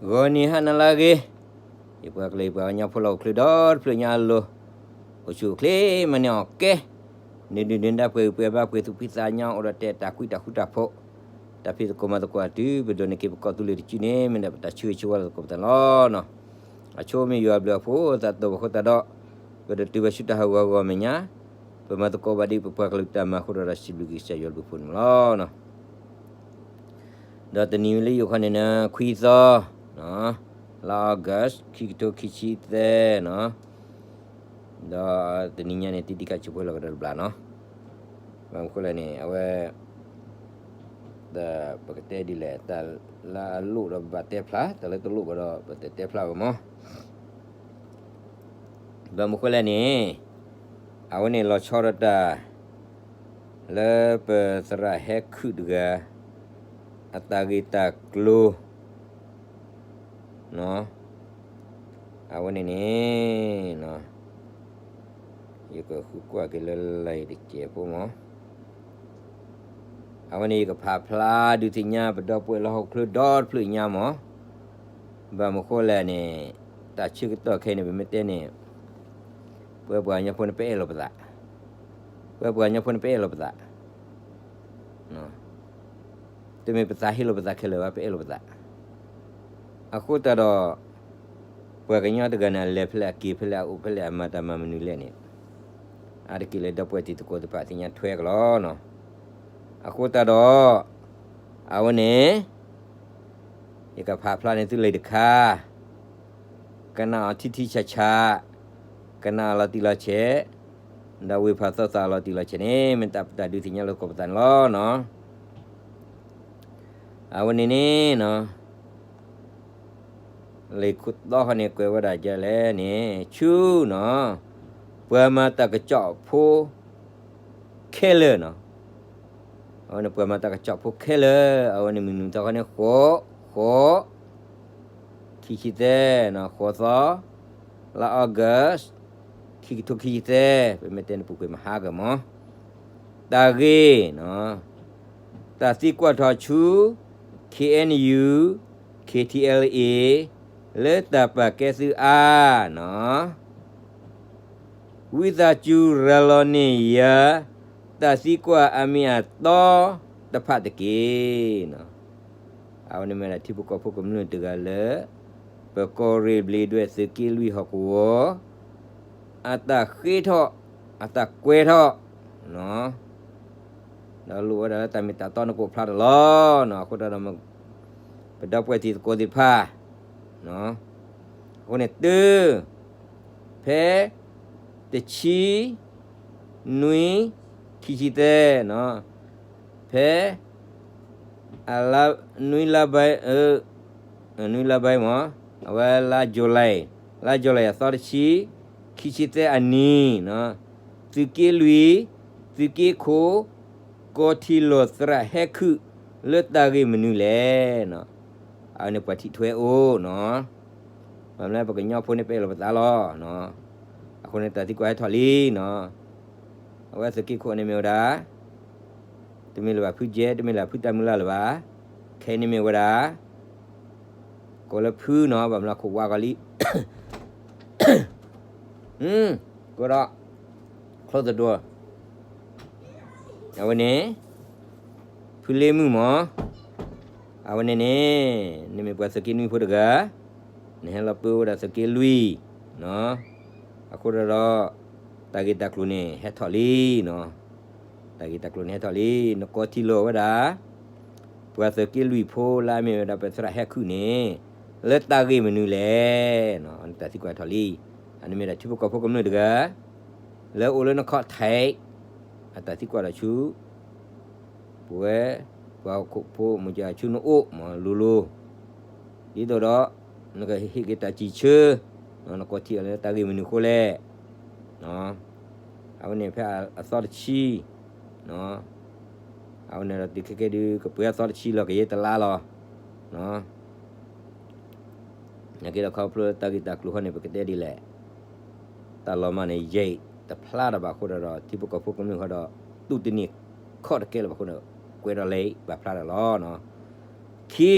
ဂီၤနံၤဟါနၤလၢအဂ့ၤ, ယပှၤကလုာ်ယပှၤကညီဖိလၢဟီၣ်ခိၣ်ချၢဒီတဖျၢၣ်ညါအလိၤ, အိၣ်ဆူၣ်အိၣ်ချ့မၤန့ၢ်အီၣ်ကဲ, ဒုးဒုးဒုးဒၣ်ပှဲၤဂံၢ်ပှဲၤဘါပှဲၤသူၣ်ဖှံသးညီအိၣ်ဒီးတဲတၢ်ကွံတၢ်ဃူတၢ်ဖိး, တၢ်ဖံးသကိးမၤသကိးအတုၤ ပဒိးန့ၢ်က့ၤပကီၢ်သူလ့ၤတစုန့ၣ် မ့ၢ်ဒၣ်ပတၢ်ဆၢဂ့ၤဆၢဝါလၢသကိးပသးန့ၣ်လီၤ. အဆိမ့ၢ်ယွၤအဘျုးအဖှိၣ်သးတိၢ်ဘၣ်ဃိသတးဒီး, ပတတုၤဘၣ်ဆူတၢ်ဟးဂီၤဂီၢ်မဲာ်ညါ, ပမၤသကိးဘၣ်ဒ်ပပှၤကလုာ်တၢ်မၤအဃိဒီး စံးဘျုးက့ၤကစၢ်ယွၤအဘျုးအဖှိၣ်န့ၣ်လီၤ. ဒီးတနံၤလၢယိၤခီန့ၣ် ခွံသီ, လါ August ခံကထိခံဆံသၢန့ၣ်, ဒီးတနံၤညါန့ၣ် တံၤတံၤခးဆူၣ်ဖိလီၤကဒီးတဘျီန့ၣ်, ဘၣ်မနုၤဃိလဲၣ်န့ၣ် အဝဲ ပကတဲဒ်လဲၣ်, တၢ်လၢအလိၣ်ဒီးပဘၣ်တဲဖျါ, တၢ်လၢတလိၣ်ဘၣ်ဒီး ပတတဲဖျါဘၣ်မး. ဘၣ်မနုၤဃိလဲၣ်န့ၣ်, အဝဲန့ၣ်လီၤဆီဒၣ်တၢ် လၢပသရၣ်ဟဲခုၣ်တဂၤ အတၢ်ဂ့ၢ်တၢ်ကျိၤ အဝဲန့ၣ်န့ၣ်, ယကဃုကွၢ်က့ၤလၢ line တစဲးဖိမး. အဝဲန့ၣ်ယကဖးဖျါဒုးသ့ၣ်ညါ ပဒီပုၢ်ဝဲၢ်လၢဟီၣ်ခိၣ်ချၢဒီတဖျၢၣ်ညါမး. ဘၣ်မနုၤဃိလဲၣ်န့ၣ်, တၢ်ဆၢကတီၢ်ခဲအံၤန့ၣ် ပမ့ၢ်တဲန့ၣ်, ပဝဲပှၤကညီဖိန့ၣ် ပအဲၣ်လိာ်ပသး, ပဝဲပှၤကညီဖိန့ၣ် ပအဲၣ်လိာ်ပသး တမ့ၢ်ပသးဟ့လိာ်ပသးခဲလၢာ်ဘၣ်, ပအဲၣ်လိာ်ပသး. အဃိသတးဒီး, ပှၤကညီတဂၤန့ၣ် အလဲၤဖဲလဲၣ်, အက့ၤဖဲလဲၣ်, အအိၣ်ဖဲလဲၣ်, အမၤတၢ်မၤမနုၤလဲၣ်န့ၣ်, အါတက့ၢ်လၢဒီပုၢ်ဝဲၢ်တံၤသကိးသ့ၣ်တဖၣ်သ့ၣ်ညါထွဲကလီလီၤ. အဃိသတးဒီး, အဝဲန့ၣ် ယကဖးဖျါန့ၢ်သုလံာ်တခါ, ကနၣ်အီၤထံထံဆးဆး, ကနၣ်အီၤလီၤတံၢ်လီၤဆဲး, ဒီးဝ့ၢ်ဖးသီသးအီၤလီၤတံၢ်လီၤဆဲးန့ၣ် မ့ၢ်တၢ်ပတၢ်ဒုးသ့ၣ်ညါလၢသကိးပသးန့ၣ်လီၤ. အဝဲန့ၣ်န့ၣ်, လံာ်ခိၣ်တီဃီန့ၣ် ကွဲးဝဲဒၣ်ဒ်လဲၣ်န့ၣ်, ဆူန့ၣ်, ပှၤမၤတၢ်ကစီၣ်ဖိခဲလၢာ်န့ၣ်, အဝဲန့ၣ်ပှၤမၤတၢ်ကစီၣ်ဖိခဲလၢာ်, အဝဲန့ၣ်မုၢ်နံၤသီဃီန့ၣ် ဃိး, ဃိး, ခံဆံသၢ, ဃိးသီ, လါ August ခံကထိခံဆံသၢ, ပမ့ၢ်တဲန့ၣ် ပူၤကွံာ်မဟါကမး. တၢ်ဂ့ၢ်, တၢ်သံကွၢ်ထီၣ်ဆူ K N U, K T L A လၢတၢ်ပာ်ကဲသုအါန့ၣ်, ဝံသးစူၤရၤလီၤန့ၢ်ယၤ တၢ်သံကွၢ်အမ့ၢ်အတီတဖၣ်တက့ၢ်. အဝဲန့ၣ်မ့ၢ်ဒၣ်ထံဖိကီၢ်ဖိကမျၢၢ်တဂၤလၢ ပကီၢ်ရ့ၣ်ဘျံးဒွဲၣ်သုးက့လွံၢ်ဟီၣ်ကဝီၤ အတၢ်ဃ့ထီၣ်, အတၢ်ကွဲးထီၣ်, ဒီးလိၣ်ဝဲဒၣ်လၢတၢ်မ့ၢ်တၢ်တီနကိးဖျါတၢ်လီၤ. အဃိဒီး ပဒီပုၢ်ဝဲၢ်တံၤသကိးသ့ၣ်တဖၣ်, အဃိန့ၣ်တုၤ ဖဲ တဆံ နွံ ခံဆံသၢ, ဖဲ အလါ နွံလါဘဲ, နွံလါဘဲမး, အဝဲလါ July, လါ July အသီတဆံ ခံဆံသၢအနံၤ, သုးက့လွံၢ်, သုးက့ခိၣ်, ကီၢ်ထံးလီၢ်သရၣ်ဟဲခုၣ် လၢတၢ်ဂ့ၢ်မနုၤလဲၣ်. အဝဲန့ၣ် ပှၤထံၣ်ထွဲအိၣ်န့ၣ်, ဘၣ်မနုၤလဲၣ် ပှၤကညီဖိန့ၣ် ပအဲၣ်လိာ်ပသးလီၤ. အဃိန့ၣ် တၢ်သံကွၢ်ဟဲထီၣ်လံန့ၣ်, အဝဲသုးက့ခိၣ်န့ၣ်မ့ၢ်ဝဲဒၣ် တမ့ၢ်လၢၤဘၣ်ဖုကဲ, တမ့ၢ်လၢဖုတၢ်မုၢ်လၢ်လၢၤဘၣ်, ခဲအံၤန့ၣ်မ့ၢ်ဝဲဒၣ် ကိးလၢဖုန့ၣ်, ဘၣ်မနုၤခိၣ်ဝါကီၤလံ, ကိးဒီး close the door. အဝဲန့ၣ် ဖုလ့မုၣ်မး, အဝဲန့ၣ်န့ၣ် နမ့ၢ်ပှၤသုးက့နွံဖိတဂၤ, နဟဲလီၤပၢဝဲဒၣ်သုးက့လွံၢ်, အဃိဒီး တၢ်ဂ့ၢ်တၢ်ကျိၤန့ၣ်ဟဲထီၣ်လံန့ၣ်, တၢ်ဂ့ၢ်တၢ်ကျိၤန့ၣ်ဟဲထီၣ်လံ, နကီၢ်ထံးလီၢ်ဝဲဒၣ် ပှၤသုးက့လွံၢ်ဖိလၢအမ့ၢ်ဝဲဒၣ်ပသရၣ်ဟဲခုၣ်န့ၣ် လၢတၢ်ဂ့ၢ်မနုၤလဲၣ်. တၢ်သံကွၢ်ထီၣ်လံ, အန့ၣ်မ့ၢ်ဒၣ်ထံဖိကီၢ်ဖိကမျၢၢ်တဂၤ လၢအိၣ်လၢနခီၣ်ထံး, အတၢ်သံကွၢ်ဒီးဆူ ပဝဲ ပှၤဟီၣ်ခိၣ်ဖိမ့ၢ်ကဆူနအိၣ်မးလိၤလိၤ, ဒ်သိးဒီး နကဟ့ၣ်က့ၤတၢ်စံးဆၢ, နကီၢ်ထံးအီၤလၢတၢ်ဂ့ၢ်မနုၤအဃိလဲၣ်. အဝဲန့ၣ်ဖဲအသီတဆံ, အဝဲန့ၣ်ဒီးတုၤခဲကဲဒုး ကပှဲၤအသီတဆံလီၤ ကယဲၢ်တလါလီၤ. နာ်က့ဒီးခီဖျိတၢ်ဂ့ၢ်တၢ်ကျိၤဃီန့ၣ် ပကတဲဒ်လဲၣ်, တၢ်လီၤမၢ်န့ၣ် ယံာ်တဖျါဒီးဘၣ်အဃိဒီး ထံဖိကီၢ်ဖိကမျၢၢ်ဃီဒီး တူၢ်တန့ၢ်ခီၣ်တကဲလၢၤဘၣ်အဃိဒီး ကွဲးဒီးလံာ်ဘၣ်ဖျါဒီးလီၤ. ခံ,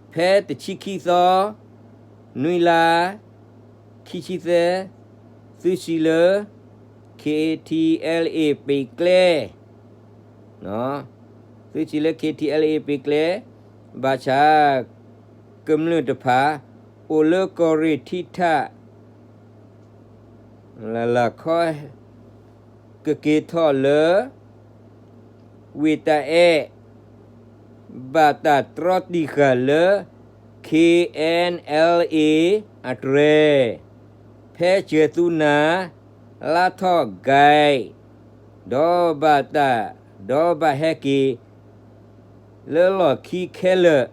ပ ဖဲတဆံခံသီ နွံလါ ခံဆံသၢ, သုးစံးလၢ ခ့ထံအဲလ်အ့ ပ့ၤကျဲ, သုးစံးလၢ ခ့ထံအဲလ်အ့ ပ့ၤကျဲ, ဘၣ်ဆၣ် ကမျၢၢ်တဖၣ် အိၣ်လၢကီၢ်ရ့ၣ်ထံထး လၢ်လၢ်ခီ ကက့ၤထီၣ်လၢ ဝ့ၢ်တၢ်အဲၣ် ဘၣ်တၢ်တြီတံၢ်ဃာ်လၢ ခ့အဲၣ်အဲလ်အ့ အတြဲၤ, ဖဲစၢၤသုနၢ် လါထီၣ်ကဲး, ဒီးဘၣ်တၢ် ဒီးဘၣ်ဟဲက့ၤ လၢလီၢ်ခံခဲလၢာ်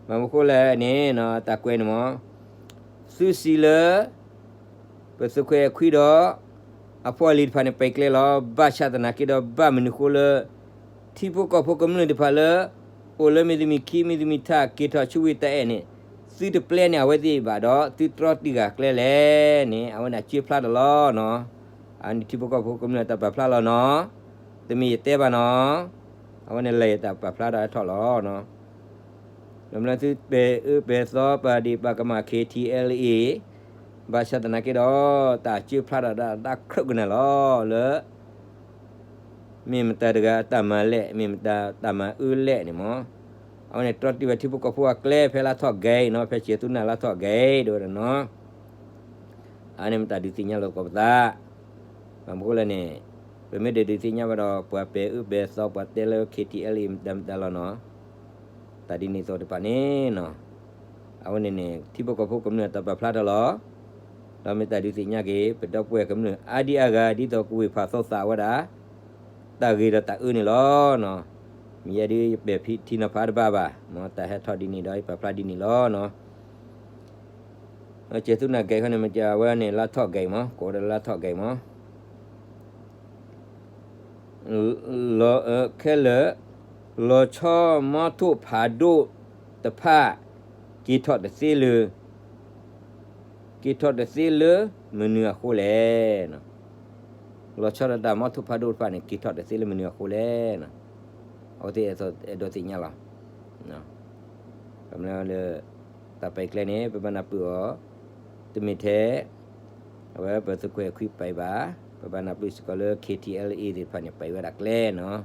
ဘၣ်မနုၤဃိလဲၣ်န့ၣ် တၢ်ကွဲးန့ၣ်မ့ၢ် သုးစံးလၢ ပသုးခွဲးခွံဒီး အပှၤလံၤတဖၣ်န့ၣ် ပ့ၤကျဲလီၤ. ဘၣ်ဆၣ်သနာ်က့ဒီး ဘၣ်မနုၤဃိလၢ ထံဖိကီၢ်ဖိကမျၢၢ်တဖၣ်လၢ အိၣ်လၢမ့ၢ်သမံၤခံ မ့ၢ်သမံၤထး က့ၤထီၣ်ဆူဝ့ၢ်တၢ်အဲၣ်န့ၣ် သုတပျဲန့ၢ်အဝဲသ့ၣ်ဘၣ်ဒီး သုတြီတံၢ်ဃာ်ကျဲလဲၣ်န့ၣ် အဝဲန့ၣ်အစၢဖျါတၢ်လီၤနီၤ. အဝဲန့ၣ်ထံဖိကီၢ်ဖိကမျၢၢ်တၢ်ပာ်ဖျါလီၤနီၤ. တမ့ၢ်ယတဲဘၣ်နီၤ. အဝဲန့ၣ်လၢယတၢ်ပာ်ဖျါဒီးအထီၣ်လီၤနီၤ. ဒီးမ့ၢ်သုပဲာ်အၢပဲာ်သီပာ်ဒံးပာ်ကမၣ် ခ့ထံအဲလ်အ့ ဘၣ်ဆၣ်သနာ်က့ဒီး တၢ်စၢဖျါတၢ်ဒီးတၢ်ခရၢၣ်ကနၣ်လီၤလၢ မ့ၢ်မတၤတဂၤအတၢ်မၤလဲၣ် မ့ၢ်မတၤတၢ်မၤအၢလဲၣ်န့ၣ်မ့ၢ် အဝဲန့ၣ်တြီတံၢ်ဝဲထံဖိကီၢ်ဖိအကျဲဖဲလါထီၣ်ကဲးနီၤ ဖဲစၢၤသုနၢ်လါထီၣ်ကဲး ဒ်ဝဲဒၣ်နီၤ. အန့ၣ်မတၤဒုးသ့ၣ်ညါလိာ်သကိးပသး ဘၣ်မနုၤဃိလဲၣ်န့ၣ် ပမ့ၢ်တဒုးသ့ၣ်ညါဘၣ်ဒီး ပှၤပဲာ်အၢပဲာ်သီ ပှၤတဲလၢ ခ့ထံအဲလ်အ့ မတၤမတၤလီၤနီၤ. တၢ်ဒ်န့ၣ်အသိးတဖၣ်န့ၣ်နီၤ အဝဲန့ၣ်န့ၣ် ထံဖိကီၢ်ဖိကမျၢၢ်တၢ်ပာ်ဖျါထီၣ်လီၤ. ဒီးမ့ၢ်တၢ်ဒုးသ့ၣ်ညါက့ၤ ပဒီပုၢ်ဝဲၢ်ကမျၢၢ်အါဒံအါဂၤ ဒ်သိးကဝ့ၢ်ဖးသိသးဝဲဒၣ် တၢ်ဂ့ၤဒီးတၢ်အၢန့ၣ်လီၤနီၤ. မ့ၢ်ယဲဒုးယပဲာ်ဖံထံနီၤဖးတဘၣ်ဘၣ် မ်တၢ်ဟဲထီၣ်ဒ်န့ၣ်ဒီးယပာ်ဖျါဒ်န့ၣ်လီၤနီၤ. စၢၤသုနၢ်ကဲးခီန့ၣ် မ့ၢ်ကဝဲန့ၣ် လါထီၣ်ကဲးမး ကိးဝဲဒၣ်လါထီၣ်ကဲးမး လီၤခဲလၢာ် လီၤဆီမီထိၣ်ဖးဒိၣ်တဖၣ် က့ၤထီၣ်တသ့လၢ က့ၤထီၣ်တသ့လၢမနုၤအဃိလဲၣ်. လီၤဆီဒၣ်တၢ်မီထိၣ်ဖးဒိၣ်တဖၣ်န့ၣ် က့ၤထီၣ်တသ့လၢမနုၤအဃိလဲၣ်. အဝဲသ့ၣ်အဲၣ်ဒိးသ့ၣ်ညါလီၤ. ကမျၢၢ်လၢ တၢ်ပဲာ်ကျဲန့ၣ် ပဘၣ်နၢ်ပၢၢ်အီၤ တမ့ၢ်ထဲ အဝဲပသုးခွဲးခွံပာ်ဘၣ် ပဘၣ်နၢ်ပၢၢ်စ့ၢ်ကီးလၢ ခ့ထံအဲလ်အ့ သ့ၣ်တဖၣ်န့ၣ် ပာ်ဝဲဒၣ်ကျဲနီၤ. နာ်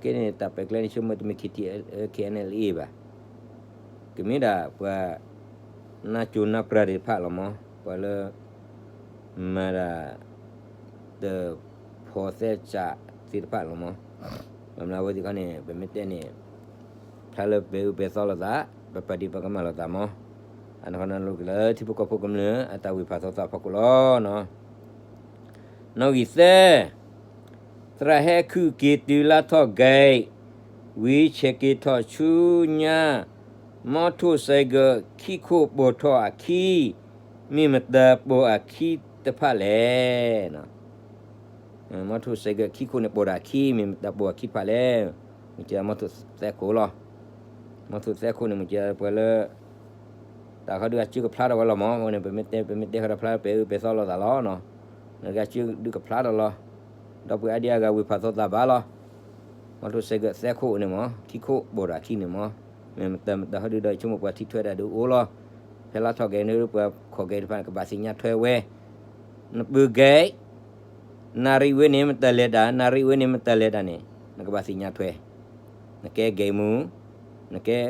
က့န့ၣ် တၢ်ပဲာ်ကျဲန့ၣ် ဆိကမိၣ်တမ့ၢ် ခ့ထံအဲလ်အ့ ဘၣ်. ကမ့ၢ်ဒၣ်ပှၤ နၢ်စိၤနၢ်ပြၢ်သ့ၣ်တဖၣ်လီၤမး ပှၤလၢ မၤတၢ် တဖိးသဲစးသ့ၣ်တဖၣ်လီၤမး. ဘၣ်မနုၤအဝဲသ့ၣ်ခီန့ၣ် ပမ့ၢ်တဲန့ၣ် ဖျါလၢပဲာ်အၢပဲာ်သီလိာ်သး ပပာ်ဒံးပာ်ကမၣ်လိာ်သးမး. အနီၢ်နီၢ်လိၤက့ၤလၢထံဖိကီၢ်ဖိကမျၢၢ် အတၢ်ဝ့ၢ်ဖးသိသးဖီခိၣ်လီၤနီၤ. နီၣ်ဂံၢ်သၢ သရၣ်ဟဲခုၣ်က့ၤတုၤလါထီၣ်ကဲး ဝံၤဆဲးက့ၤထီၣ်ဆူညါ မီထိၣ်စဲးကၢးခံခိၣ်ပိာ်ထီၣ်အခံ မ့ၢ်မတၤပိာ်အခံတဖၣ်လဲၣ်. မီထိၣ်စဲးကၢးခံခိၣ်န့ၣ်ပိာ်ဒီးအခံ မ့ၢ်မတၤပိာ်အခံတဖၣ်လဲၣ်. မ့ၢ်ကမီထိၣ်သဲခိၣ်လီၤ. မီထိၣ်သဲခိၣ်န့ၣ် မ့ၢ်ကပှၤလၢ တၢ်ဃီဒုးအစၢကဖျါထီၣ်ဝဲလီၤမး. အဃိန့ၣ် ပမ့ၢ်တဲ ပမ့ၢ်တဲဃီဒီးဖျါလၢပဲာ်အၢပဲာ်သီလိာ်သးလီၤနီၤ. နကစၢဒုးကဖျါထီၣ်လီၤ. ဒီပုၢ်ဝဲၢ်အါဒံအါဂၤဝ့ၢ်ဖးသိသးဘၣ်လီၤ. မီထိၣ်စဲးကၢးသဲခိၣ်န့ၣ်မး ခံခိၣ်ပိာ်ဒီးအခံန့ၣ်မး မ့ၢ်မတၤမတၤဟီဒုးဒီး ယဆိကမိၣ်ပှၤထံၣ်ထွဲတၢ်ဒုးအိၣ်လီၤ. ဖဲလါထီၣ်ကဲးန့ၣ် ပှၤခိးကဲးတဖၣ်န့ၣ် ကဘၣ်သ့ၣ်ညါထွဲဝဲ နပၢၤကဲး နၣ်ရံၣ်ဝဲန့ၣ်မတၤလဲၤတၢ် နၣ်ရံၣ်ဝဲန့ၣ်မတၤလဲၤတၢ်န့ၣ် နကဘၣ်သ့ၣ်ညါထွဲ နကဲကဲမူ နကဲ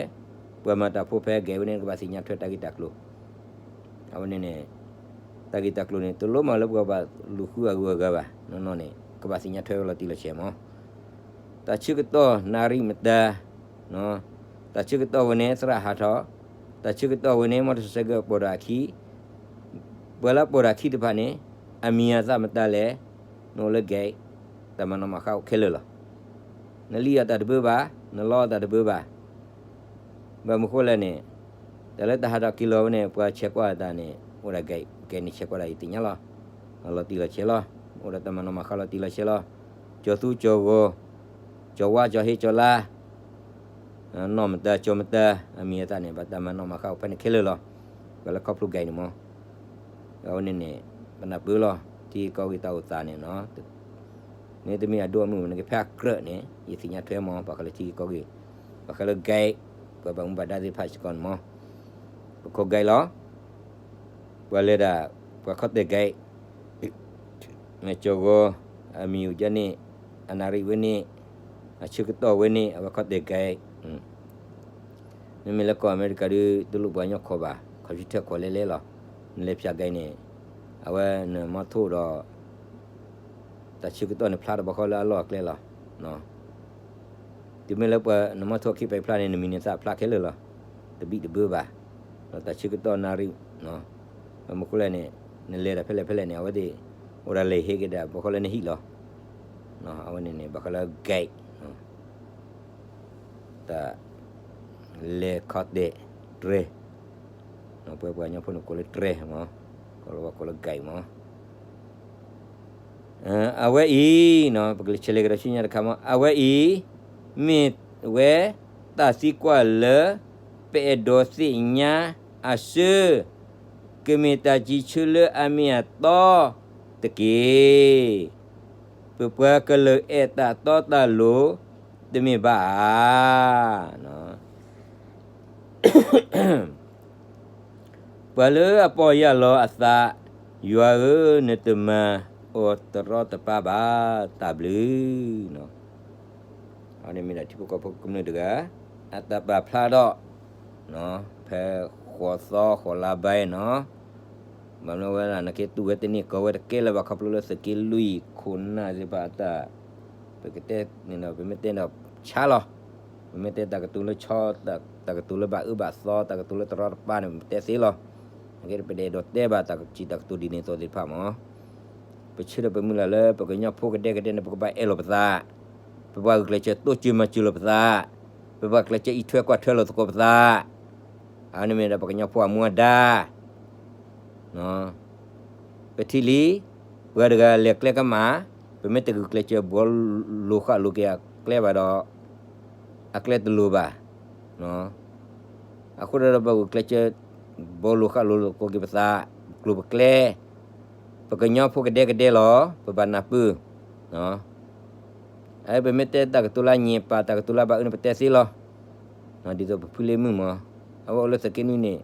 ပှၤမၤတၢ်ဖိဖဲကဲးဝဲန့ၣ် နကဘၣ်သ့ၣ်ညါထွဲတၢ်ဂ့ၢ်တၢ်ကျိၤ အဝဲန့ၣ်န့ၣ် တၢ်ဂ့ၢ်တၢ်ကျိၤန့ၣ် တလိၣ်မးလၢပှၤဘၣ်လူၤဃုအဂုၤအဂၤဘၣ် နီၢ်နီၢ်န့ၣ် ကဘၣ်သ့ၣ်ညါထွဲဝဲလီၤတံၢ်လီၤဆဲးမး တၢ်ဆၢကတီၢ်နၣ်ရံၣ်မတၤ တၢ်ဆၢကတီၢ်ဝဲန့ၣ် သရၣ်ဟးထီၣ် တၢ်ဆၢကတီၢ်ဝဲန့ၣ် မီထိၣ်စဲးကၢးပိာ်ဒီးအခံ ပှၤလၢပိာ်ဒီးအခံတဖၣ်န့ၣ် အမံၤအသၣ်မတၤလဲၣ် နအိၣ်လၢကဲး တၢ်မၤနီၣ်မၤဃါအိၣ်ခဲလၢာ်လီၤ. နလံၣ်အီၣ်တၢ်တဘၢဘၣ် နလီအီၣ်တၢ်တဘၢဘၣ် ဘၣ်မနုၤဃိလဲၣ်န့ၣ် တၢ်လၢတၢ်ဟးထီၣ်က့ၤလီၤဝဲန့ၣ် ပှၤဆဲးကွၢ်တၢ်န့ၣ် အိၣ်ဒၣ်ကဲး ကဲးန့ၣ်ဆဲးကွၢ်ဒၣ်ယသ့ၣ်ညါလီၤ. လီၤတံၢ်လီၤဆဲးလီၤ. အိၣ်ဒီးတၢ်မၤနီၣ်မၤဃါလီၤတံၢ်လီၤဆဲးလီၤ. ကၠီၤသူကၠီၤဂီၤ ကၠီၤဝါကၠီၤဟ့ကၠီၤလါ နီၢ်မတၤကၠီၤမတၤ အမံၤအသၣ်န့ၣ် ဘၣ်တၢ်မၤနီၣ်မၤဃါအိၣ်ဖဲန့ၣ်ခဲလၢာ်လီၤ. ပှၤလၢခီဖျိကဲးန့ၣ်မး အဝဲန့ၣ်န့ၣ် ပနၢ်ပၢၢ်လီၤ ထံဂ့ၢ်ကီၢ်ဂ့ၢ်တၢ်အိၣ်သးန့ၣ် မ့တမ့ၢ်အဒိၣ်အမုၢ် နကဖဲအကြၢးန့ၣ် ယသ့ၣ်ညါထွဲမး ပှၤဃီလၢထံဂ့ၢ်ကီၢ်ဂ့ၢ် ဘၣ်ဃးလၢ guide ပှၤဘၣ်မူဘၣ်ဒါသ့ၣ်တဖၣ်စ့ၢ်ကီးန့ၣ်မး, ပခိး guide လီၤ. ပှၤလဲၤဒၣ် ပှၤခီၣ်တဲၣ် guide မ့ၢ်ကၠီၤဂီၤ, အမံၤအိၣ်ကန့ၣ်, အနၣ်ရံၣ်ဝဲန့ၣ်, အဆၢကတီၢ်ဝဲန့ၣ် အဝဲခီၣ်တဲၣ် guide. မ့မ့ၢ်လၢကီၢ်အမဲရကၤဒီး တလိၣ်ပှၤကညီခိးဘၣ်, computer ခိးလဲၤလဲၤလီၤ. နလဲၤဖၠး guide န့ၣ် အဝဲနမီထိၣ်ဒီး တၢ်ဆၢကတီၢ်န့ၣ်ဖျါထီၣ်ဘၣ်ဃီလၢအလီၢ်အကျဲလီၤ. တုၤမ့ၢ်လၢပှၤနမီထိၣ်ခံဖဲဖျါန့ၣ် နမံၤန့ၣ်သးဖျါခဲလၢာ်လီၤ. တဘံၣ်တဘၢဘၣ်, ဒီးတၢ်ဆၢကတီၢ်နၣ်ရံၣ်, ဘၣ်မနုၤဃိလဲၣ်န့ၣ်, နလဲၤတၢ်ဖဲလဲၣ်ဖဲလဲၣ်န့ၣ် အဝဲသ့ၣ် အိၣ်ဒၣ်လဲၤဟ့ၣ်က့ၤဒၣ်ဘၣ်ဃီလၢနဟံၣ်လီၤ. အဝဲန့ၣ်န့ၣ် ဘၣ်ဃီလၢ guide တၢ်လဲၤခီၣ်တဲၣ်တြဲၤ, ပဝဲပှၤကညီဖိန့ၣ်ကိးလၢတြဲၤမး, ကိးလၢဝဲကိးလၢ guide မး. အဝဲအံၤ, ပကလဲၤဆဲးလဲၤကဒီးဆူညါတခါမး, အဝဲအံၤ မ့ၢ်ဝဲ တၢ်သံကွၢ်လၢ ပအဲၣ်ဒိးသ့ၣ်ညါအဆၢ, ကမ့ၢ်တၢ်စံးဆၢလၢအမ့ၢ်အတီတက့ၢ်. ပပှၤကလုာ်အဲၣ်တၢ်တီတၢ်လိၤ တမ့ၢ်ဘၣ်ဧါ. ပှၤလၢအပီၢ်ယၢ်လီၤအသး, ယွၤဧၢ, နတမၤအီၤတရီတပါဘၣ်, တၢ်ဘျုး. အဝဲန့ၣ်မ့ၢ်ဒၣ်ထံဖိကီၢ်ဖိကမျၢၢ်တဂၤ အတၢ်ပာ်ဖျါထီၣ် ဖဲဃိးသီဃိးလါဘၣ်နီၤ, ဘၣ်မနုၤဝဲဒၣ် နကတူၢ်ဝဲတန့ၢ်ကီဝဲတကဲလၢၤဘၣ် ခီဖျိလၢသုးက့လွံၢ်ခိၣ်နၢ်သ့ၣ်တဖၣ်အတၢ်, ပကတဲန့ၣ်ဒီး ပမ့ၢ်တဲဒီးဆါလီၤ, ပမ့ၢ်တဲတၢ်ကတိၤလၢဆီ, တၢ်ကတိၤလၢဘၣ်အၢဘၣ်သီ, တၢ်ကတိၤလၢတရီတပါန့ၣ် ပတဲသ့လီၤ. အဂ့ၢ်ဒ်အံၤ ပတအဲၣ်ဒိးတဲဘၣ်တၢ်စံးတၢ်ကတိၤဒ်န့ၣ်အသိးသ့ၣ်တဖၣ်မး ပဆၢထၢၣ်ပမုၢ်လၢ်လၢပကညီဖိကဒဲကဒဲန့ၣ် ပကဘၣ်အဲၣ်လိာ်ပသး, ပဘၣ်ဂုာ်ကျဲးစၢးတိစၢၤမၤစၢၤလိာ်ပသး, ပဘၣ်ကျဲးစၢးအံးထွဲကွၢ်ထွဲလိာ်သကိးပသး, အဝဲန့ၣ်မ့ၢ်ဒၣ်ပှၤကညီဖိအမူအဒါ ပထံၣ်လံ, ပှၤတဂၤလဲၤကျဲကမၣ်, ပမ့ၢ်တဂုာ်ကျဲးစၢးဘှီလိာ်ဃာ်လိာ်က့ၤအကျဲဘၣ်ဒီး, အကျဲတလိၤဘၣ်. အဃိဒီး ပဂုာ်ကျဲးစၢး ဘှီလိာ်ဃာ်လိာ်သကိးက့ၤပသး, ကျိၤပကျဲ, ပကညီဖိကဒဲကဒဲလီၤ, ပဘၣ်နၢ်ပၢၢ် ပမ့ၢ်တဲတၢ်ကတိၤလၢအညံၣ်ပၢ် တၢ်ကတိၤလၢအဘၣ်အၢန့ၣ် ပတဲသ့လီၤ. ဒ်သိးပဖုလ့မုၣ်မး, အဝဲအိၣ်လၢသုးက့နွံန့ၣ်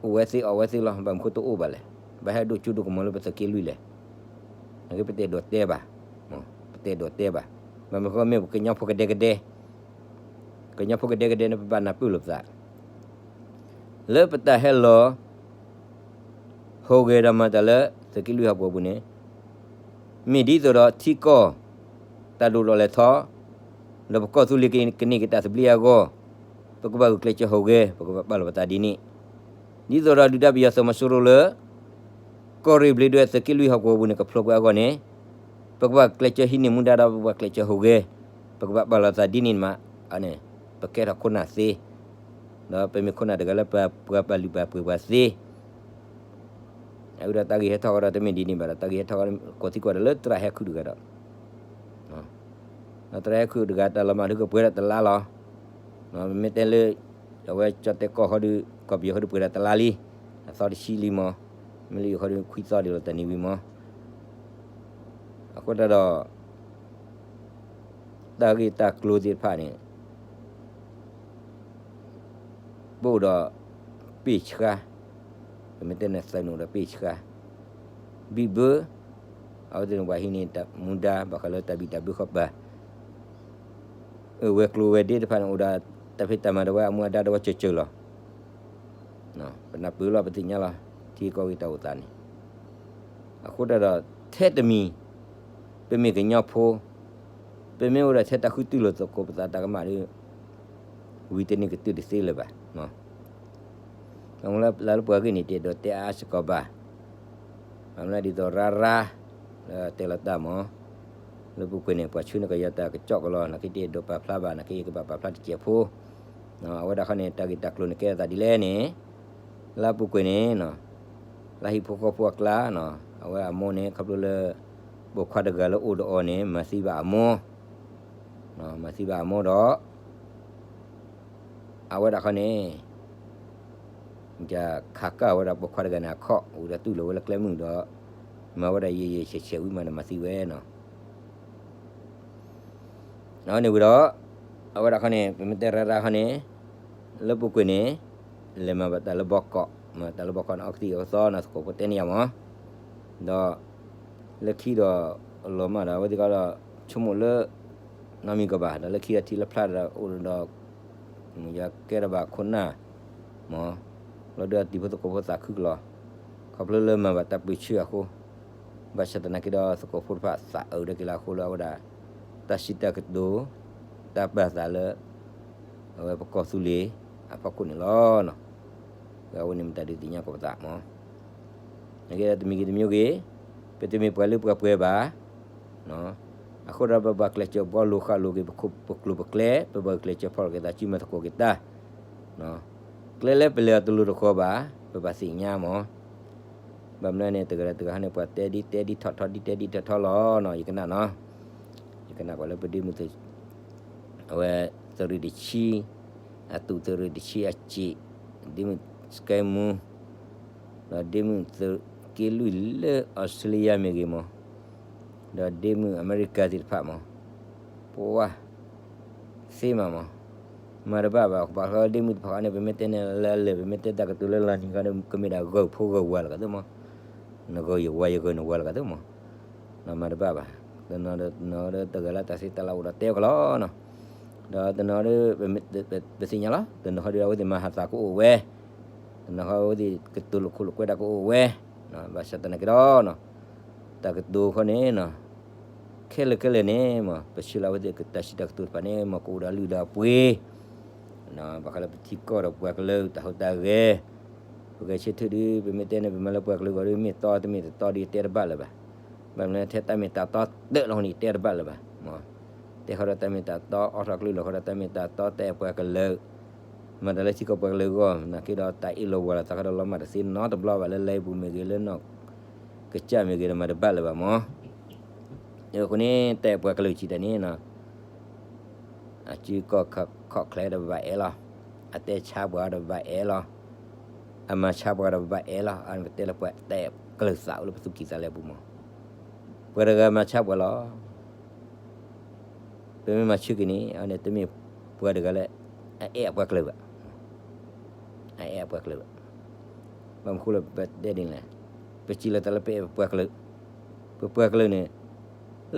အိၣ်ဝဲသ့အီၣ်ဝဲသ့လီၤ, ဘၣ်မနုၤဃိတအိၣ်ဘၣ်လဲၣ်. ဘၣ်ဟဲဒိၣ်ကၠိဒိၣ်ကမီၤလၢပသုးက့လွံၢ်လဲၣ်. အဂ့ၢ်ပတအဲၣ်ဒိးတဲဘၣ်, ပတအဲၣ်ဒိးတဲဘၣ်. ဘၣ်မနုၤဃိမ့ၢ်ပကညီဖိကဒဲကဒဲ, ကညီဖိကဒဲကဒဲန့ၣ် ပဘၣ်နၢ်ပၢၢ်လိာ်ပသး လၢပတၢ်ဟဲလီၤ ဟူးဂဲၤဒီးမၤတၢ်လၢသုးက့လွံၢ်ဟီၣ်ကဝီၤပူၤန့ၣ်, မ့ၢ်ဒ်သိးဒီးထံကီၢ် တၢ်ဒိၣ်ထီၣ်လဲၢ်ထီၣ်, ဒီးပကီၢ်သူလ့ၤကန့ၢ်က့ၤတၢ်သဘျ့အဂီၢ်, ပကဘၣ်ဂုာ်ကျဲးစၢးဟူးဂဲၤ, ပကဘၣ်ပာ်လီၤပသးဒ်န့ၣ်, ဒ်သိးဒီးဒုၣ်ဒါပယီၤသုးမီၤစိရိၤလၢ ကီၢ်ရ့ၣ်ဘျ့းဒဝဲၢ်သုးက့လွံၢ်ဟီၣ်ကဝီၤပူၤန့ၣ် ကဖျိးကွံာ်အဂီၢ်န့ၣ်, ပကဘၣ်ကျဲးစၢးဟံးန့ၢ်မူဒါဒီးပကဘၣ်ကျဲးစၢးဟူးဂဲၤ, ပကဘၣ်ပာ်လီၤသးဒ်န့ၣ်မး, န့ၣ် ပကဲထီၣ်ခိၣ်နၢ်သ့, ဒီးပမ့ၢ်ခိၣ်နၢ်တဂၤလၢပှၤပာ်လုၢ်ပာ်ပှ့ၤပှၤသ့ အဝဲဒၣ်တၢ်ဂ့ၢ်ဟဲထီၣ်ဃီဒီးတမ့ၢ်ဒ်န့ၣ်ဘၣ်ဒီး တၢ်ဂ့ၢ်ဟဲထီၣ်ဃီကိးသံကွၢ်ဒီးလၢသရၣ်ဟဲခုၣ်တဂၤဒီး, ဒီးသရၣ်ဟဲခုၣ်တဂၤတၢ်လီၤမၢ်ဒုကပှဲၤဒီးတလါလီၤ. မ့မ့ၢ်တဲလၢ အဝဲကၠီၣ်တဲၣ်ကီၢ်ဃီဒီး ကီၢ်ပယီၤဃီဒီးပှဲၤဒီးတလါလံ, အသီတဆံလံမး, မ့ၢ်လၢယိၤဃီဒီးခွံသီဒံးလီၤတၢ်နံၤဝံၤမး အဃိသတးဒီး တၢ်ဂ့ၢ်တၢ်ကျိၤသ့ၣ်တဖၣ်န့ၣ် ပအိၣ်ဒီး ပ့ၢ်ဆှါ, ပမ့ၢ်တဲန့ၣ်သးန့ၣ်အိၣ်ဒီးပ့ၢ်ဆှါ, ဘံၣ်ဘၢ, အဝဲသ့ၣ်န့ၣ်ပှၤဟံးန့ၢ်မူဒါဘၣ်ဃးလၢတၢ်ဘံၣ်တၢ်ဘၢဃီပၤ အဝဲၤကျိၤဝဲၤဒ့တဖၣ်န့ၣ် အိၣ်ဒီးတၢ်ဖံးတၢ်မၤဒီးဝဲအမူအဒါဒီးဝဲကၠၢၤကၠၢၤလီၤ. ပနၢ်ပၢၢ်လီၤ ပသ့ၣ်ညါလီၤ ထံကီၢ်ဂ့ၢ်တၢ်အိၣ်သးန့ၣ်, အဃိသတးဒီး ထဲတမံၤ ပမ့ၢ်ကညီဖိ, ပမ့ၢ်အိၣ်ဒီးထဲတၢ်ဃုထံၣ်လိာ်သကိးပသးတၢ်ကမၣ်ဒီး ဝံၤတန့ၢ်ကတၢၢ်တသ့လၢၤဘၣ်. ဘၣ်မနုၤလၢပှၤဂ့ၢ်န့ၣ် တအဲၣ်ဒိးတဲအါစ့ၢ်ကီးဘၣ်. ဘၣ်မနုၤဒ်သိးရၢ်ရၢ် လၢတဲလီၤတၢ်မး လၢပူၤကွံာ်န့ၣ် ပှၤဆှၢန့ၢ်ကယီၤတၢ်ကစီၣ်ကလီၤ နာ်က့တအဲၣ်ဒိးပာ်ဖျါဘၣ် နာ်က့ယကဘၣ်ပာ်ဖျါတစဲးဖိ, အဝဲဒၣ်ခီန့ၣ် တၢ်ဂ့ၢ်တၢ်ကျိၤန့ၣ်ကဲထီၣ်သးဒ်လဲၣ်န့ၣ်, လၢအပူၤကွံာ်န့ၣ် လၢဟံၣ်ဖိဃီဖိအကျါ အဝဲအမိၢ်န့ၣ် ခီဖျိလၢ ပိာ်ခွါတဂၤလၢအိၣ်ဒီးအီၤန့ၣ် မၤသံဘၣ်အမိၢ်, မၤသံဘၣ်အမိၢ်ဒီး အဝဲဒၣ်ခီန့ၣ် ခးကၢ်ဝဲဒၣ်ပိာ်ခွါတဂၤန့ၣ်အခီၣ် ဝံၤဒီးတူၢ်လိာ်ဝဲလၢကျဲမုၢ်ဒီး မၤဝဲဒၣ်ယံာ်ယံာ်ဆဲးဆဲးဝံၤမးန့ၣ် မၤသံဝဲနီၤ. အဝဲန့ၣ်ဝံၤဒီး အဝဲဒၣ်ခီန့ၣ် ပမ့ၢ်တဲရၢ်ရၢ်ခီန့ၣ် လၢပူၤကွံာ်န့ၣ် လဲၤမၤဘၣ်တၢ်လၢဘီကီး, မၤတၢ်လၢဘီကီးန့ၣ် အီကသံၣ်အီကသီန့ၣ် သကိးဖိတဲန့ၢ်ယၤမး, ဒီး လၢခံဒီး လီၤမၢ်ဒီး အဝဲသ့ၣ်ကဒီး ဆိကမိၣ်လၢ နီတမံၤကဘၣ် ဒီးလၢခံဒီးထံလၢဖျါဒီးအိၣ်ဒီး ယကဲထီၣ်ဘၣ်ခိၣ်နၢ် မး, လီၤဒုးအတံၤဖိသကိးဖိသးခုကလီၤ, ခီဖျိလၢမၤဘၣ်တၢ်ပၢဆှၢအဃိ, ဘၣ်ဆၣ်သနာ်က့ဒီး သကိးဖိတဖၣ်သးအုးဒၣ်က့ၤလၢအဃိလၢအဝဲဒၣ် တၢ်စံးတၢ်ကတိၤ တၢ်ပာ်သးလၢ အဝဲပကီၢ်သူလ့ၤ အဖီခိၣ်န့ၣ်လီၤ. အဝဲန့ၣ်မ့ၢ်တၢ်ဒုးသ့ၣ်ညါကိးပသးမး, နကဲဒီးတမံၤဂ့ၤတမံၤဂ့ၤ, ပတမ့ၢ်ပှၤလၢပှဲၤပှဲၤဘၣ် အဃိဒီးပဘၣ်ကျဲးစၢးဘှီလိာ်ဃာ်လိာ်က့ၤပခိၣ်ပကျိၤပကျဲ, ပဘၣ်ကျဲးစၢးဖီၣ်လိာ်က့ၤသးစုမၤသကိးက့ၤတၢ်, ကျဲလၢပလဲၤအီၤတလိၤတဃီၤဘၣ်, ပဘၣ်သ့ၣ်ညါမး, ဘၣ်မနုၤန့ၣ် တဂၤဒီးတဂၤန့ၣ် ပှၤတဲဒ်တဲဒ်ထီၣ်ထီဒ်တဲဒ်ထီၣ်ထီလီၤနီၤ, ယကနၣ်နီၤ, ယကနၣ်ပှၤလၢပဒ့မုၣ် အဝဲ သုးရ့ၣ်တဆံ, အသုးသုးရ့ၣ်တဆံအစ့ၣ်, ဒ့မုၣ်စကဲမူ, ဒီးဒ့မုၣ်သုးက့လွံၢ်လၢအီစထြ့လယါမ့ၢ်ဂ့ၤမး, ဒီးဒ့မုၣ်အမဲရကၤသ့ၣ်တဖၣ်မး, ပဝါ သ့မးမး, မၤတဘၣ်ဘၣ်, ဘၣ်ဃးဒ့မုၣ်တဖၣ်န့ၣ် ပမ့ၢ်တဲန့ၣ်လၢအလၢာ် ပမ့ၢ်တဲတၢ်ကတိၤလၢလီၤနံၤခီဒီး ကမ့ၢ်ဒၣ်ဂၢၢ်ဖိဂၢၢ်ဝါလီၤကသ့မး, နဂၢၢ်ယဝါယဂၢၢ်နဝါလီၤကသ့မး, မၤတဘၣ်ဘၣ်, တနီၤဒီးတနီၤဒီးတဂၤလၢတၢ်သ့တၢ်လၢအိၣ်ဒီးတဲအီၤကလီနီၤ, ဒီးတနီၤဒီး ပသ့ၣ်ညါလီၤ, တနီၤဃီဒီးအဝဲသ့ၣ်မၤဟးသးကအိၣ်ဝဲ, တနီၤဃီအဝဲသ့ၣ်ကတိၤလိာ်ခိၣ်လိာ်ကွဲတၢ်ကအိၣ်ဝဲ, ဘၣ်ဆၣ်သနာ်က့ဒီး တၢ်ကတိၤခီန့ၣ် ခဲလၢာ်ခဲလၢာ်န့ၣ်မး ပဆၢလၢအဝဲသ့ၣ်တၢ်စံးတၢ်ကတိၤတဖၣ်န့ၣ် မ့ၢ်ကအိၣ်ဒီးအလုၢ်ဒီးအပှ့ၤ, ဘၣ်ဃးလၢပထံကီၢ်ဒီးပှၤကလုာ်တၢ်ဟူးတၢ်ဂဲၤ, ပဂဲၤဆၢထၢၣ်ဒီး ပမ့ၢ်တဲန့ၣ် ပမၤလၢပှၤကလုာ်ဂီၢ်ဒီး မ့ၢ်တီတမ့ၢ်တတီဒီး ယတဲတဘၣ်လၢၤဘၣ်, ဘၣ်မနုၤထဲတၢ်မ့ၢ်တၢ်တီတၢၢ်လီၤန့ၣ် ယတဲတဘၣ်လၢၤဘၣ်, တဲဃီဒီးတၢ်မ့ၢ်တၢ်တီ အီထီၣ်ကလုၢ်လီၤဃီဒီးတၢ်မ့ၢ်တၢ်တီ တၢ်အဲၣ်ပှၤကလုာ် မၤတၢ်လၢထံကီၢ်ပှၤကလုာ်အဂီၢ် နာ်က့ဒီးတၢ်အ့ၣ်လိာ်ဝီလိာ်သးဃီဒီးလီၤမၢ်တသ့နီတဘျီဘၣ် လၢလံာ်ပူၤမ့ၢ်ဂ့ၤ လၢနီၢ်ကစၢ်မ့ၢ်ဂ့ၤဒီးမၤတဘၣ်လၢၤဘၣ်မး, အဃိန့ၣ် တၢ်အဲၣ်ပှၤကလုာ်စံးတၢ်န့ၣ် အစုကီၢ်ခီၣ်ချၢဒီးပဘၣ်အဲၣ်လီၤ, အတဲဆါပှၤဒီးပဘၣ်အဲၣ်လီၤ, အမၤဆါပှၤဒီးပဘၣ်အဲၣ်လီၤ, အန့ၣ်ပတဲလၢပှၤတၢ်အဲၣ်ကလုာ်သးအိၣ်လၢပသူၣ်ကံၢ်သးလဲပူၤမး, ပှၤတဂၤမၤဆါပှၤလီၤ ပမ့ၢ်မၤဆၢက့ၤန့ၣ် အန့ၣ်တမ့ၢ်ပှၤတဂၤလၢ အအဲၣ်အပှၤကလုာ်ဘၣ်, အအဲၣ်အပှၤကလုာ်ဘၣ်, ဘၣ်မနုၤဃိလၢပတဲဒ်န့ၣ်လဲၣ်, ပစံးလီၤသးလၢပအဲၣ်ပပှၤကလုာ်, ပပှၤကလုာ်န့ၣ်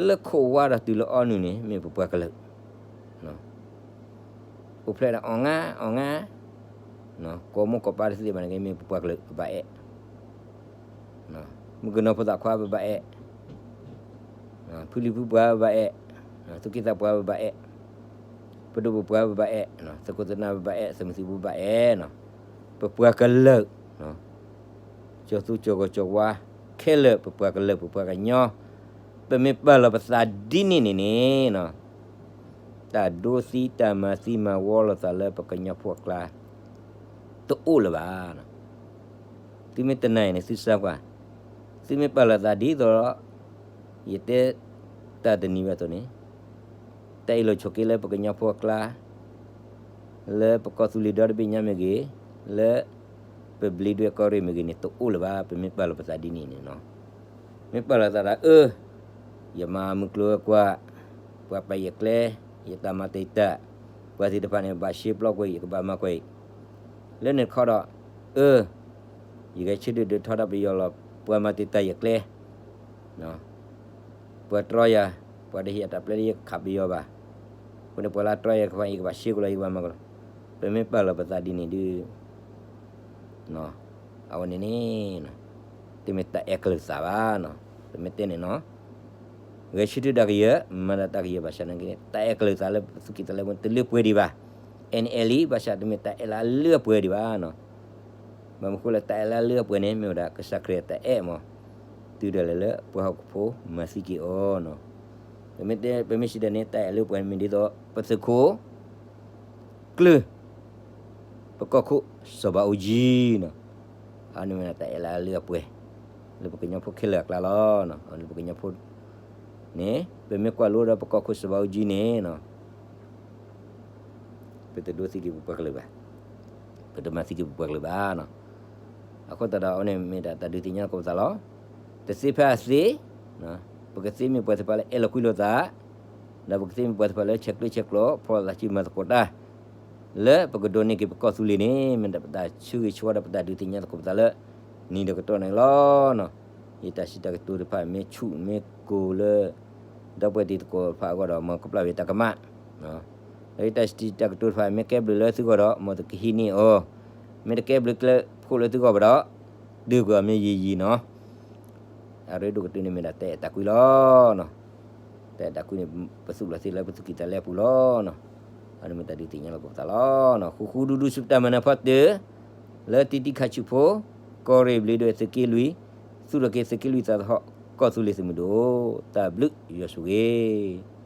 လၢခိၣ်ဝါဒီးတုၤလၢအီနုၢ်န့ၣ် မ့ၢ်ပပှၤကလုာ် အိၣ်ဖျဲၣ်ဒီးအီၣ်ငါအီၣ်ငါ, ကိးမိၢ်ကိးပၢ်တသ့ဘၣ်န့ၣ်က့ မ့ၢ်ပပှၤကလုာ် ပဘၣ်အဲၣ်, မုၣ်ကနီၤဖိသၣ်ခွါပဘၣ်အဲၣ်, ဖုလံၤဖုပှၢ်ပဘၣ်အဲၣ်, သူၣ်က့သးပှၢ်ပဘၣ်အဲၣ်, ပဒိၣ်ပပှၢ်ပဘၣ်အဲၣ်, သုးခိၣ်သုးနၢ်ပဘၣ်အဲၣ်, သုးမုၢ်သံၣ်ဘိပဘၣ်အဲၣ်, ပပှၤကလုာ် ကၠီၤသူကၠီၤဂီၤကၠီၤဝါ ခဲလၢာ် ပပှၤကလုာ် ပပှၤကညီ, ပမ့ၢ်ပာ်လီၤပသးဒ်န့ၣ်န့ၣ်န့ၣ်, တၢ်ဒိသံတၢ်မၤသံမၤဝီလိာ်သးလၢပကညီဖိအကျါ တအိၣ်လၢၤဘၣ်. သုမ့ၢ်တနာ်အံၤန့ၣ် သုစၢကွၢ်, သုမ့ၢ်ပာ်လီၤသးဒ်သိး ယတဲတၢ်တနံၤဘၣ်အသိးန့ၣ်, တၢ်အ့ၣ်လိာ်ဆိးက့လၢပကညီဖိအကျါ လၢပကီၢ်သူလ့ၤဒီတဘ့ၣ်ညါမ့ၢ်ဂ့ၤ, လၢပဘျံးဒွဲၣ်ကီၢ်ရ့ၣ်မ့ၢ်ဂ့ၤန့ၣ် တအိၣ်လၢၤဘၣ်. ပမ့ၢ်ပာ်လီၤပသးဒ်န့ၣ်န့ၣ်နီၤ, မ့ၢ်ပာ်လီၤသးဒီး အၢ ယမၤမုၢ်ကျိၤဝဲၤကွာ်, ပှၤပာ်ယကျဲ, ယတၢ်မၤတ့ၢ်တၢ်, ပှၤသ့ၣ်တဖၣ်န့ၣ် ဘၣ်ရှဲပျီကွံာ်အံၤ ယကဘၣ်မၤကွံာ်အံၤ, လၢန့ၣ်တခီဒီး အၢ ယဂဲၤဆၢထၢၣ်ဒုးထီဒါပယီၤလီၤ. ပှၤမၤတ့ၢ်တၢ်ယကျဲ ပှၤတြီယၤ, ပှၤတဟ့ၣ်အတၢ်ပျဲလၢယကခးပယီၤဘၣ်. အဃိန့ၣ်ပှၤလၢတြီယၤတဖၣ် ယကဘၣ်ရှဲကွံာ်လီၤ, ယကဘၣ်မၤကွံာ်လီၤ. ပမ့ၢ်ပာ်လီၤပသးဒ်န့ၣ်ဒုး အဝဲန့ၣ်န့ၣ် တမ့ၢ်တၢ်အဲၣ်ကလုၢ်သးဘၣ်. ပမ့ၢ်တဲန့ၣ်နီၤ, ဂဲၤဆၢထၢၣ်ဒၣ်ကယၢၢ်, မၤဒၣ်တၢ်ကယၢၢ်ဘၣ်ဆၣ်န့ၣ်က့ တၢ်အဲၣ်ကလုၢ်သးလၢပသူၣ်ကံၢ်သးလဲပူၤန့ၣ် တလၢပှဲၤဒံးဘၣ်. အ့ၣ်န့ၣ်အဲၣ်လံ ဘၣ်ဆၣ်တမ့ၢ်တၢ်အဲၣ်လၢအလၢအပှဲၤဒံးဘၣ်နီၤ. ဘၣ်မနုၤဃိလၢတၢ်အဲၣ်လၢအလၢအပှဲၤန့ၣ် မ့ၢ်ဝဲဒၣ်ကစၢ်ခရံာ်အတၢ်အဲၣ်မး, တုၤဒၣ်လဲာ်လၢပှၤဟီၣ်ခိၣ်ဖိမၤသံက့ၤအီၤနီၤ. ပမ့ၢ်တဲ ပမ့ၢ်စံးဒၣ်န့ၣ် တၢ်အဲၣ်လၢပှဲၤမ့ၢ်ဒ်သိး ပသုးခိၣ် ကျၢၢ် ပကီၢ်ခိၣ်စီၤဘးအူကၠံနီၤ. အန့ၣ်မ့ၢ်တၢ်အဲၣ်လၢအလၢအပှဲၤ လၢပကညီဖိခဲလၢာ်အကျါလီၤ. လၢပကညီဖိန့ၣ် ပမ့ၢ်ကွၢ်လိဒီးပကီၢ်ခိၣ်စီၤဘးအူကၠံန့ၣ်နီၤ ပတဒိသံက့ၤပပှၤကလုာ်ဘၣ်, ပတမၤသံက့ၤပပှၤကလုာ်ဘၣ်နီၤ. အဃိသတးဒီး အဝဲန့ၣ်မ့ၢ်ဒၣ်တၢ်ဒုးသ့ၣ်ညါကိးပသးလီၤ. တသ့ဖဲအသ့, ပကသ့မ့ၢ်ပှၤသ့ၣ်တဖၣ်လၢအဲၣ်လီၤကွံလိာ်သး, ဒီးပကသ့မ့ၢ်ပှၤတဖၣ်လၢဆဲးကျၢဆဲးကျိး ဖီၣ်သးစုမၤသကိးတၢ် လၢပကဒိးန့ၢ်က့ၤပကီၢ်သူလ့ၤန့ၣ် မ့ၢ်ဒၣ်ပတၢ်ဆၢဂ့ၤဆၢဝါဒီးပတၢ်ဒုးသ့ၣ်ညါသကိးပသးလၢ နံၤဒီးကတီၢ်န့ၣ်လီၤ. ယတၢ်စံးတၢ်ကတိၤတဖၣ်မ့ၢ်ဆူၣ်မ့ၢ်ကိၤလၢ ဒီပုၢ်ဝဲၢ်တံၤသကိးတဖၣ်အဂီၢ်ဒီး မ်ကပျၢ်ဝဲတၢ်ကမၣ် ဒီးယတၢ်စံးတၢ်ကတိၤတဖၣ်မ့ၢ်ကဲဘျုးလၢသုဂီၢ်ဒီး မ်သုကဟံးန့ၢ်အီၤ, မ့ၢ်တကဲဘျုးကျဲဖှိၣ်လၢသုဂီၢ်ဘၣ်ဒီး ဒုးကွံာ်အီၤမ့ၢ်ယံာ်ယံာ်နီၤ. အရ့ဒိၣ်ကတၢၢ်န့ၣ်မ့ၢ်ဒၣ်တၢ်အဲၣ်တၢ်ကွံလီၤ. တၢ်အဲၣ်တၢ်ကွံန့ၣ် ပသူၣ်လီၤသ့လၢပသူၣ်ကံၢ်သးလဲအပူၤလီၤ. အန့ၣ်မ့ၢ်တၢ်ဒုးသ့ၣ်ညါလီၤကပသးလီၤ. ဃူဃူဒူဒူဆူပတၢ်မၤနၢၤဖီတၢၣ် လၢတံတံခါဆူၣ်ဖိ ကီၢ်ရ့ၣ်ဘျ့းဒွဲၣ်သုးက့လွံၢ် သူၣ်ထီၣ်က့ၤသုးက့လွံၢ်သးသဟီၣ် ကီၢ်သူလ့ၤသုးမုၢ်ဒိၣ် တၢ်ဘျုးယွၤဆိၣ်ဂ့ၤ